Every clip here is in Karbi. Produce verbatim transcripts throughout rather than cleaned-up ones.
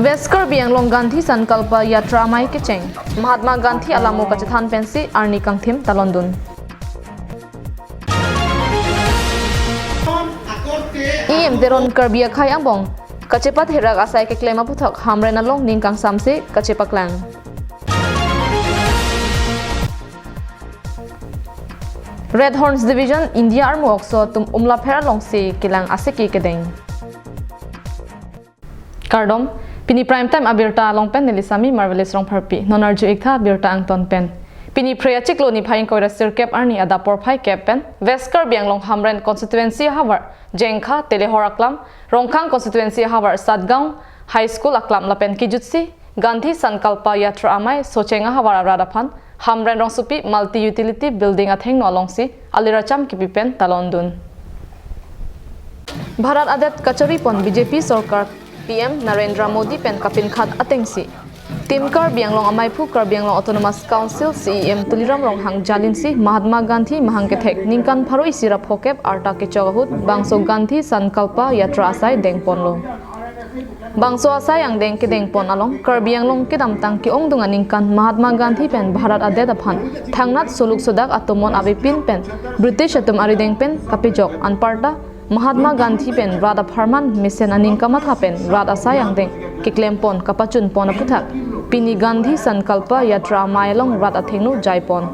West Karbi Anglong Gandhi Sankalpa Yatra amei kecheng. Mahatma Gandhi alamo kachethan pensi arni kangthim talondun. E M Teron Karbi akhei angbong kachepatherak asai keklem aputhak Hamren along ning kangsamse kachepaklang. Red Horns Division India armu okso atum umlapher alongsi kelang aseki kedeng. Kardom, pini Prime Time abirta along pen neli Sami Marvelous Rongpharpi. Non arju-iktha abirta angton pen. Pini Phre achiklo niphai ingkoi ra sirkep arni adap porphai kep pen West Karbi Anglong Hamren constituency ahavar Jengkha Telehor aklam, Rongkhang constituency ahavar Satgaon High School aklam lapen kejutsi Gandhi Sankalpa Yatra amei Socheng ahavar arat aphan Hamren rongsopi multi utility building athengno alongsi aliracham kipi pen talondun. Bharat adet kachoripon B J P sorkar P M Narendra Modi pen kapinkhat atengsi Team Karbi Anglong ameiphu Karbi Anglong Autonomous Council C E M Tuliram Ronghang jalinsi Mahatma Gandhi mahang kethek ningkan pharo isi ra phokep arta kechok ahut bangso Gandhi Sankalpa Yatra asai dengponlo. Bangso asai angdeng kedengpon along Karbi Anglong kedamtang ke-ongdung aningkan Mahatma Gandhi pen Bharat adet aphan thangnat soluk sodak atomon avepin pen British atum arideng pen kapejok anparta Mahatma Gandhi pen rat apharman mesen aning kamatha pen rat asai angdeng keklempon kapachunpon aputhak pini Gandhi Sankalpa Yatra amei along rat athengno jaipon.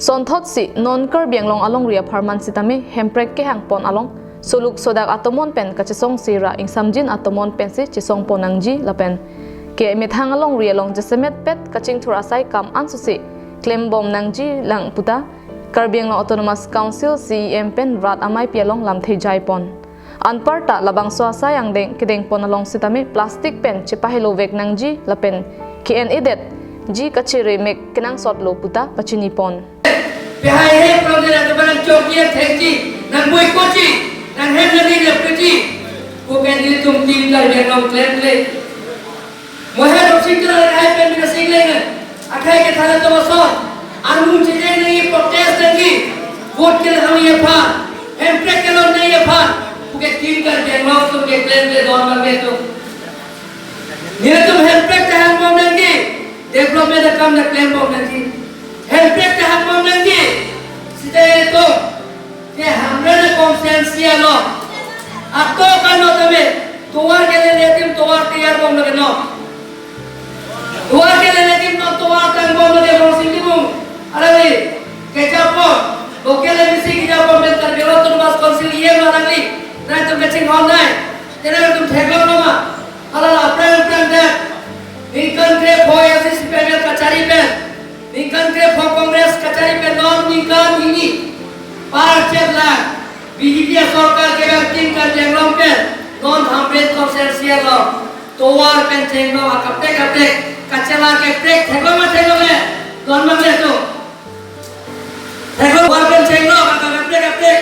Sonthotsi non Karbi Anglong alongri apharman sitame hemprek kehangpon along soluk sodak atomon pen kachesongsi ra ingsamjin atomon pensi chesongpon nangji lapen kemethang alongri along jasemet pet kachingthur asai kam ansusi klembom nangji lang puta Karbi Anglong Autonomous Council C E M pen rat ameipi along lamthe jaipon. Anparta labangso asai angdeng kedengpon along sitame plastic pen chepahelovek nangji lapen ke-en-edetji kachere mek kenangsotlo puta pachinipon. Pehai he program ke barang chok ye thekji, nang bui koji, nang hem nang ni repeti. Ko pen ni tum tim kar yang nong klem klem. Moher Rupsing Teron akhei pen bina sing leng. Akhei kethan atum ason. Anung chejeng nangji, protest nangji. Vote kelong nangji aphan. Hemprek kelong nangji aphan. Puke tim kar jeng long tum ke klem le don bang tum. Nelitum hemprek kehang bom nangji. Development akam na klem bom nangji. Hemprek kehang bom nangji. Sita tum. Ke Hamren constituency along ato kano tame tovar kelele adim tovar tiyar bom lage non. Tovar kelele adim non tovar tang bom lage Rongching Timung. Alangli kejapon, local M A C kejapon pen Karbi Anglong Autonomous Council E M alangli. Nangtum kachinghon nai. Tena nangtum theklong loma. Hala la prang prang dak. Ningkan krepho A I C C P M L kachari pen. Ningkan krepho Congress kachari pen non ningkan hini. Parchet la B J P sorkar kevang tim Karbi Anglong pen non Hamren constituency along tovar pen chenglong akaprek kaprek kachelak keprek theklong ma theklong le don mang le tu. Theklong tovar pen chenglong akaprek kaprek.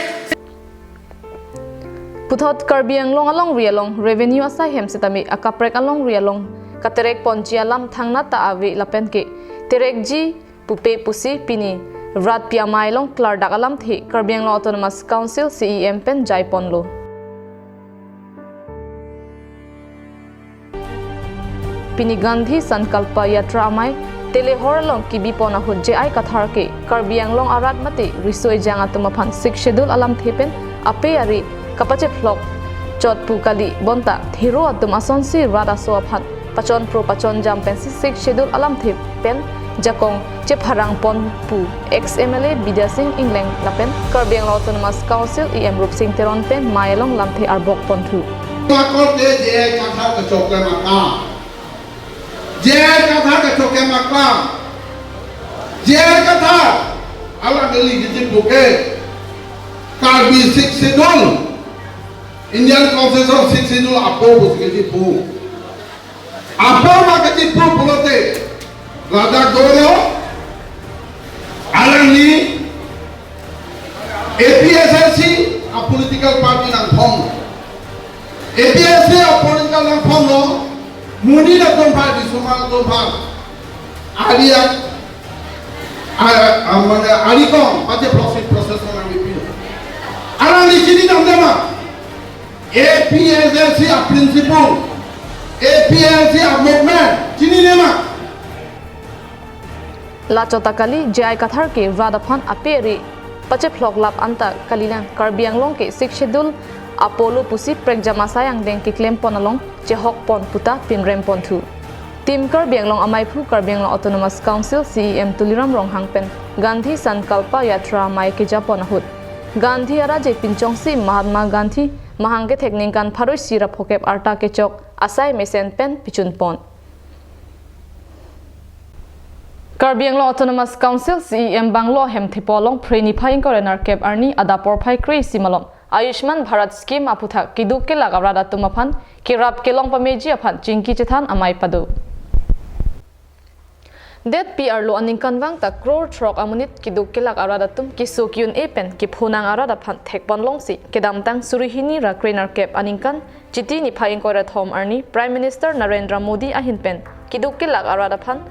Puthot Karbi Anglong alongri along revenue asai hem sitame akaprek alongri along katerek ponji alam thangnat ta ave lapen ke terekji pupe pusi pini rat pi amei along klardak alamthe Karbi Anglong Autonomous Council C E M pen jaiponlo. Pini Gandhi Sankalpa Yatra amei Telehor along kibipon ahut J I Kathar ke Karbi Anglong arat mate riso ejang atum aphan Sixth Schedule alamthe pen ape ari kapachephlok chot pu kali bonta thero atum asonsi rat aso aphan pachon pro pachon jam pensi Sixth Schedule alamthe pen jakong chepharang pon pu ex M L A Bidya Sing Engleng lapen Karbi Anglong Autonomous Council E M Rupsing Teron pen mei along lamthe arbok ponthu. Akor te J I Kathar kechoklem akam. J I Kathar kechoklem akam. J I Kathar alang kali kechipu ke Karbi Sixth Schedule, Indian Constitution Sixth Schedule apo pusi kechipu. Apo ma kechipu pulote ladak dolo alangli A P H L C a political party nangphong. A P H L C a political nangphonglo, monit atum aphan, Bisomar atum aphan. Ari a, a, a, mane ari kong, pachephlok si process nangpipe. Alangli chini damdam ma. A P H L C a principle. A P L C a movement, chini nema. Lachot ta kali, J I Kathar ke rat aphan aperi pachephlok lap anta kalilang, Karbi Anglong ke Sixth Schedule apolo pusi prekjam asai angdeng keklem pon along chehok pon puta pinrem pon thu. Team Karbi Anglong amaiphu Karbi Anglong Autonomous Council C E M Tuliram Ronghang pen Gandhi Sankalpa Yatra amei keja pon ahut, Gandhi araje pinchongsi Mahatma Gandhi mahang kethek ningkan pharo isi ra phokep arta kechok asai mesen pen pichun pon. Karbi Anglong Autonomous Council C E M banglo hem thepo along Phre niphai ingkoi ra nerkep arni adap porphai kre-isi malom Ayushman Bharat Scheme aputhak keduk kelak arat atum aphan kerap kelong pameji aphan chingki chethan amei pado. Detpi arlo aningkanvang ta crore throk amonit keduk kelak arat atum keso ke-un-e pen kepho nang arat aphan thek pon longsi kedamtang suri hini ra kre nerkep aningkan Chiti niphai ingkoi ra thom arni Prime Minister Narendra Modi ahin pen keduk kelak arat aphan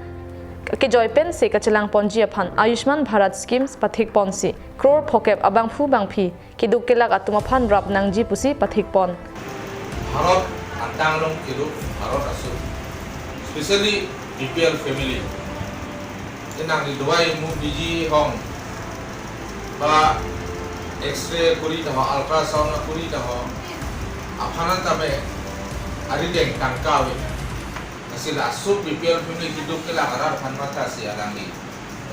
kejoi pensi kachelang ponji aphan Ayushman Bharat Schemes pathik ponsi crore phokep abangphu bangphi keduk kelak atum aphan rap nangji pusi pathik pon. Bharat আন্তাং লং কিদু ভাৰত আছু, specially B P L family, যে নাংনি দুবাই মু busy Hong বা X-ray kuri ta ho, ultrasound kuri ta ho, aphan an tame ari deng tangka ave. Lasi laso B P L family keduk kelak arat aphan matha si alangli,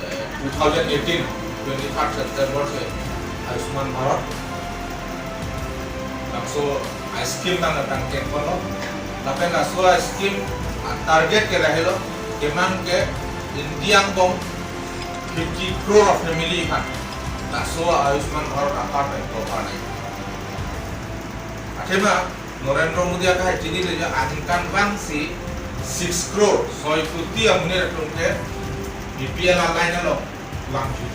eh, two thousand eighteen, twenty-third September si Ayushman Bharat laso a-scheme nangketang keng ponlo. Lapen laso a-scheme a-target ke lahelo, kemang ke India angbong fifty crore family aphan laso Ayushman Bharat a-card pen cover nai. Athema Narendra Modi akehai chinilo, aningkanvang si six crore, soi koti amonit atum ke B P L a-line along vangthu.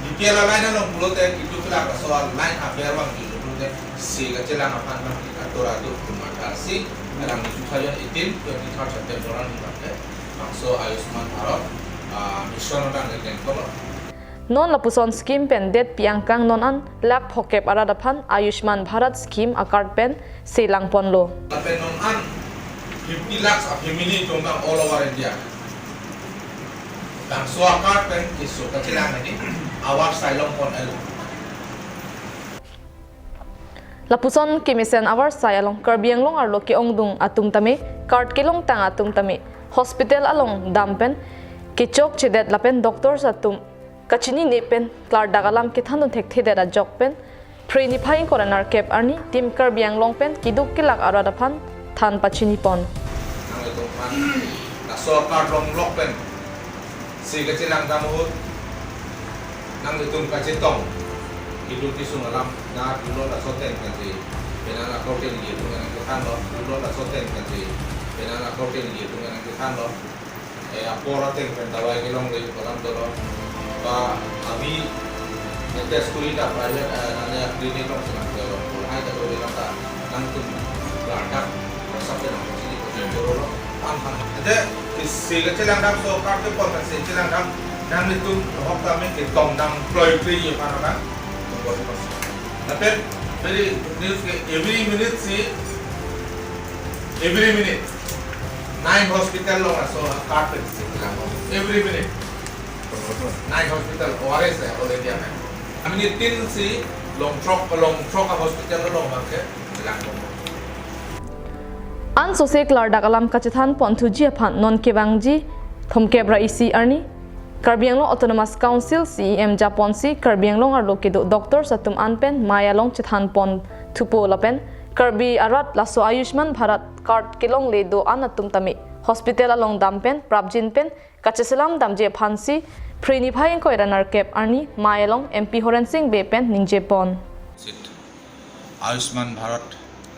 B P L a-line along pulote keduk kelak aso a-line aber vangthu pulote se kachelang aphan abang ator atur kumatha si alangli two thousand eighteen twenty-third September arni abang ke bangso Ayushman Bharat, ah, mission abang keng ponlo. Non lapuson scheme pen detpi angkang non an lakh phokep arat aphan Ayushman Bharat Scheme a-card pen selang ponlo. Lapen non an fifty lakhs a-family atum abang all over India bangso a-card pen keso kachelang hini avar sai long pon el. Lapuson kemesen avar sai along Karbi Anglong arlo ke-ongdung atum tame, card kelongtang atum tame, hospital along dam pen kechok chedet lapen doctors atum kachinine pen klardak alam kethan dun thekthedet ajok pen Phre niphai ingkoi ra nerkep arni Team Karbi Anglong pen keduk kelak arat aphan than pachini pon. Nanglitum aphan laso a-card longlok pen se kachelang dam ahut nanglitum kachetong keduk kesung alam, na pulo laso ateng pen si penang akorte neli atum nangkethanlo, pulo laso ateng pen si penang akorte neli atum nangkethanlo. Eh, apor ateng pen dawai kelongle pu alam dolo. Ba ami test kuri ta private, eh, nane clinic along si nangketong, lahai ta dolo, lata nangtum klardak rasa pen nang sini ko dolo. Am ham. Ante isi kachelang dam, so card ke pon kan si chelang dam, nanglitum hok tame ketong dam ploi ploi ye para kan. Lapen very news ke every minute si, every minute nine hospital along laso card pen si chelang. Every minute. Nine hospital, O R S hai, already amen. Aminit tin si long throk, long throk a-hospital along abang ke chelang. Ansose klardak alam kachethan ponthuji aphan non kevangji thomkep ra isi arni Karbi Anglong Autonomous Council C E M japonsi Karbi Anglong arlo kedo doctors atum an pen mei along chethan ponthupo lapen Karbi arat laso Ayushman Bharat card kelongle do-an atum tame hospital along dam pen prapjin pen kacheselam damji aphansi Phre niphai ingkoi ra nerkep arni mei along M P Horen Sing Bey pen ningje pon. উচিত। আয়ুষ্মান ভাৰত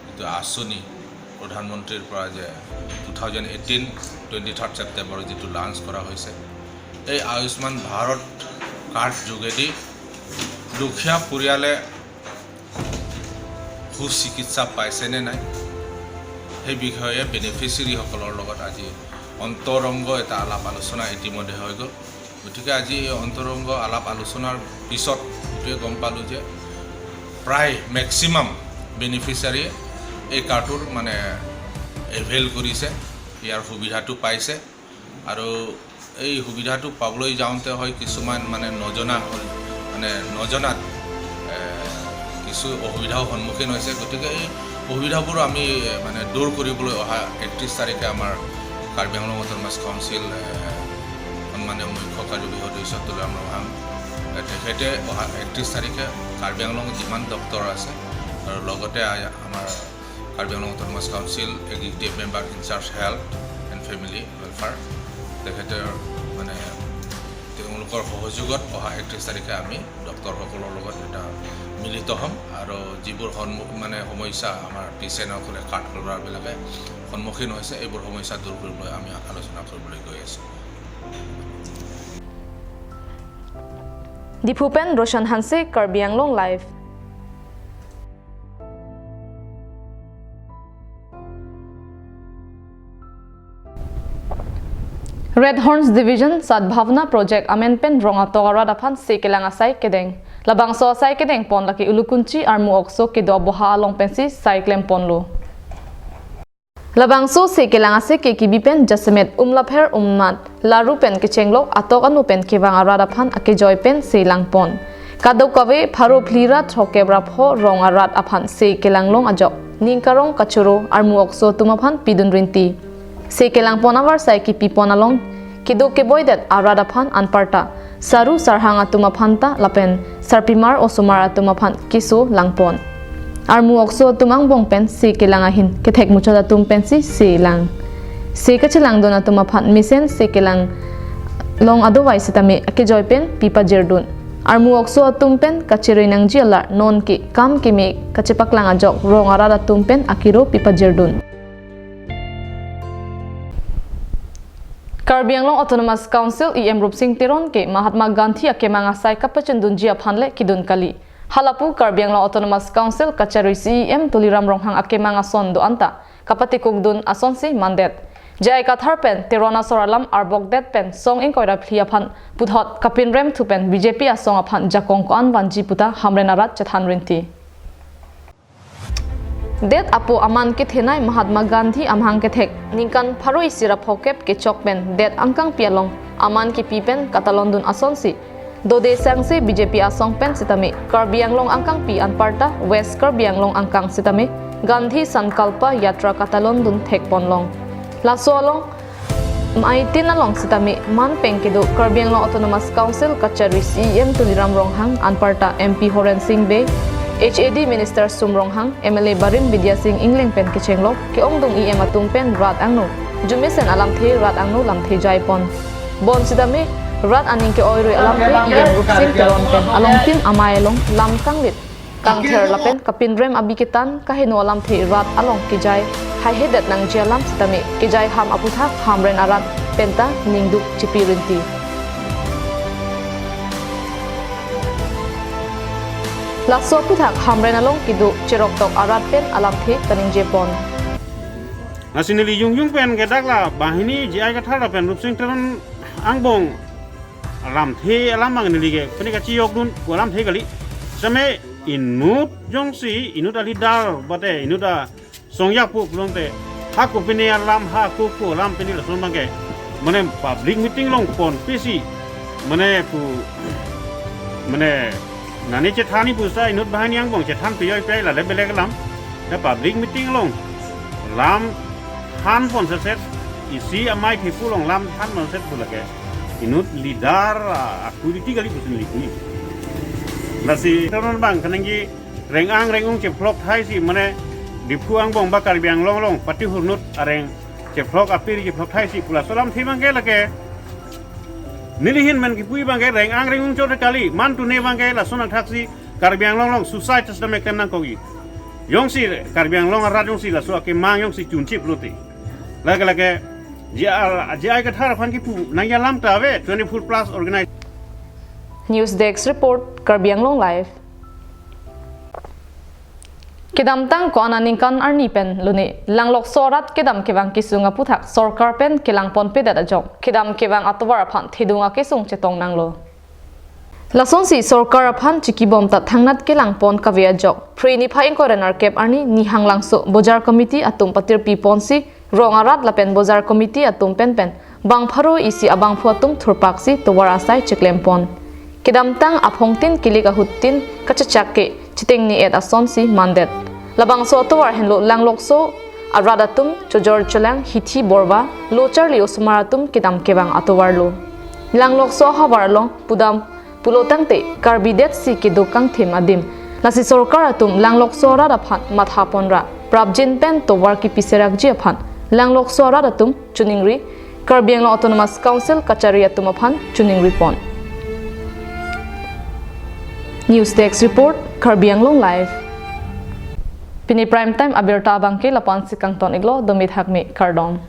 যিটো আঁচনি প্ৰধানমন্ত্ৰীৰ পৰা যে two thousand eighteen twenty third ছেপ্টেম্বৰত যিটো লাঞ্চ কৰা হৈছে, এই আয়ুষ্মান ভাৰত কাৰ্ড যোগেদি দুখীয়া পৰিয়ালে সুচিকিৎসা পাইছেনে নাই, সেই বিষয়ে বেনিফিচিয়াৰীসকলৰ লগত আজি অন্তৰংগ এটা আলাপ আলোচনা ইতিমধ্যে হৈ গ'ল। গতিকে আজি এই অন্তৰংগ আলাপ আলোচনাৰ পিছত এইটোৱে গম পালোঁ যে প্ৰায় মেক্সিমাম বেনিফিচিয়াৰীয়ে এই কাৰ্ডটোৰ মানে এভেইল কৰিছে, ইয়াৰ সুবিধাটো পাইছে। আৰু এই সুবিধাটো পাবলৈ যাওঁতে হয় কিছুমান মানে নজনা হ'ল, মানে নজনাত এ, কিছু অসুবিধাও সন্মুখীন হৈছে। গতিকে এই অসুবিধাবোৰ আমি এ, মানে দূৰ কৰিবলৈ অহা একত্ৰিছ তাৰিখে আমাৰ কাৰ্বি আংলং অট'নমাছ কাউন্সিল এ, সন্মানীয় মুখ্য কাৰ্যবাহী সদস্য তুলিৰাম ৰংহাং এ, তেখেতে অহা একত্ৰিছ তাৰিখে কাৰ্বি আংলং যিমান ডক্টৰ আছে আৰু লগতে আ- আমাৰ Karbi Anglong autonomous council executive member incharge health and family welfare, তেখেতৰ মানে তেওঁলোকৰ সহযোগত অহা একত্ৰিছ তাৰিখে আমি ডক্টৰসকলৰ লগত এটা মিলিত হ'ম আৰু যিবোৰ সন্মুখ মানে সমস্যা আমাৰ পেচেণ্টসকলে কাৰ্ড হল্ডাৰবিলাকে সন্মুখীন হৈছে, এইবোৰ সমস্যা দূৰ কৰিবলৈ আমি আলোচনা কৰিবলৈ গৈ আছোঁ। Diphu pen Roshan Hanse, Karbi Anglong Live. Red Horns Division Sadbhavna Project amen pen rong atok arat aphan se kelang asai kedeng. Labangso asai kedeng pon lake Ulukunchi Armu Okso kedo aboha along pensi sai klem ponlo. Labangso se kelang asai ke kibi pen jasemet umlapher ummat laru pen kechenglok atok anu pen kevang arat aphan akejoi pen se lang pon. Kadokave pharo phli ra throkkep ra pho rong arat aphan se kelang long ajok ning karong kachoro Armu Okso atum aphan pidun rinti. Se kelang pon avarsai kipi pon along kedo keboidet arat aphan anparta saru sarhang atum aphan ta lapen sarpimar osomar atum aphan keso lang pon. Armu Okso atum angbong pen se kelang ahin kethek muchot atum pensi se lang. Se kachelangdun atum aphan mesen se kelang long adovai sitame akejoi pen pipajirdun. Armu Okso atum pen kachere nangji alar non ke kam keme kachepaklang ajok rong arat atum pen akiro pipajirdun. Karbi Anglong Autonomous Council E M Rupsing Teron ke Mahatma Gandhi akemang asai kapachundunji aphan le kidun kali. Halapu Karbi Anglong Autonomous Council kacharli C E M Tuliram Ronghang akemang ason do-an ta kapatikukdun asonsi mandet. J I Kathar pen Teron asor alam arbokdet pen song ingkoi ra phli aphan puthot kapinrem thu pen B J P asong aphan jakong ko-an vanji puta Hamren arat chethan rinti. Det apo aman kethenei Mahatma Gandhi amahang kethek ningkan pharo isi ra phokep kechok pen det angkangpi along aman kipi pen katalondun asonsi dode sangse B J P asong pen sitame Karbi Anglong angkangpi anparta West Karbi Anglong angkang sitame Gandhi Sankalpa Yatra katalondun thek ponlong. Laso along maitin along sitame man pen kedo Karbi Anglong Autonomous Council kacharli C E M Tuliram Ronghang anparta M P Horen Sing Bey, H A D Minister Sum Ronghang, M L A Barim Bidya Sing Engleng pen kechenglok ke-ongdung E M atum pen rat angno jumesen alamthe rat angno lamthe jai pon. Bon sitame rat aning ke-oi rui alamthe E M Rupsing Teron pen alongtin amei along lam kanglit kangther lapen kapinrem abi ketan kaheno alamthe rat along kejai haihedet nangji alam sitame kejai ham aputhak Hamren arat penta ningduk chipi rinti. Laso aputhak Hamren along kedo cheroktok arat pen alamthe kaningje pon. Lasi neli jongjong pen ke dak la banghini J I Kathar lapen Rupsing Teron angbong alamthe alam abang neli ke pini kachiyokdun ko alamthe kali. Sitame inut jongsi inut a leader bate inut asong yak pu pulote hako pini alam hako ko alam pini lason abang ke mane public meeting along ponpisi mane pu mane nani chethan ni pusa inut banghini angbong chethan piyoi piyoi lale belek alam. Da public meeting along lam than ponsetset isi amei thepu along lam than ponset pu lake inut leader a, a quality kali pusi neli pu. Lasi Teron abang kaningje reng-ang reng-ung chephlok thaisi mane Diphu angbong ba Karbi Anglong along pati hurnut areng chephlok apir chephlok thaisi pu laso alamthe abang ke lake neli ahin pen kipu abang ke reng-ang reng-ung chot kali, man tune abang ke laso nangthaksi Karbi Anglong along suicide system ekan nangkok-i. Jongsi Karbi Anglong arat jongsi laso akemang jongsi chunchip lote. Lake lake J I Kathar aphan kipu nangji alam ta ave twenty-four plus organize. News Desk Report, Karbi Anglong Live. Kedamtang ko-an aningkan arni pen lone langlokso arat kedam kevang kesung aputhak sorkar pen kelang ponpedet ajok kedam kevang atovar aphan thedung akesung chetong nanglo. Lasonsi sorkar aphan chikibom ta thangnat kelang pon kave ajok Phre niphai ingkoi ra nerkep arni Nihang Langso Bojar Committee atum patirpi ponsi Rong arat lapen Bojar Committee atum pen pen bang pharo isi abangphu atum thurpaksi tovar asai chiklem pon. Kedamtang aphongtin kilik ahuttin kachechak ke chitengni et asonsi mandet. Labangso atovar henlo Langlokso arat atum Chojor Cholang, Hithi Borva, Lo Charli osomar atum kedam kevang atovar lo. Langlokso ahavar along pudam pulo tangte Karbi detsi kedo kangthim adim. Lasi sorkar atum Langlokso arat aphan matha ponra prapjin pen tovar kipi serakji aphan Langlokso arat atum choningri, Karbi Anglong Autonomous Council kachari atum aphan choningri pon. News Desk Report, Karbi Anglong Live. Pini Prime Time abirta abangke lapu-ansi kangton iklo, domi thakmi, kardom.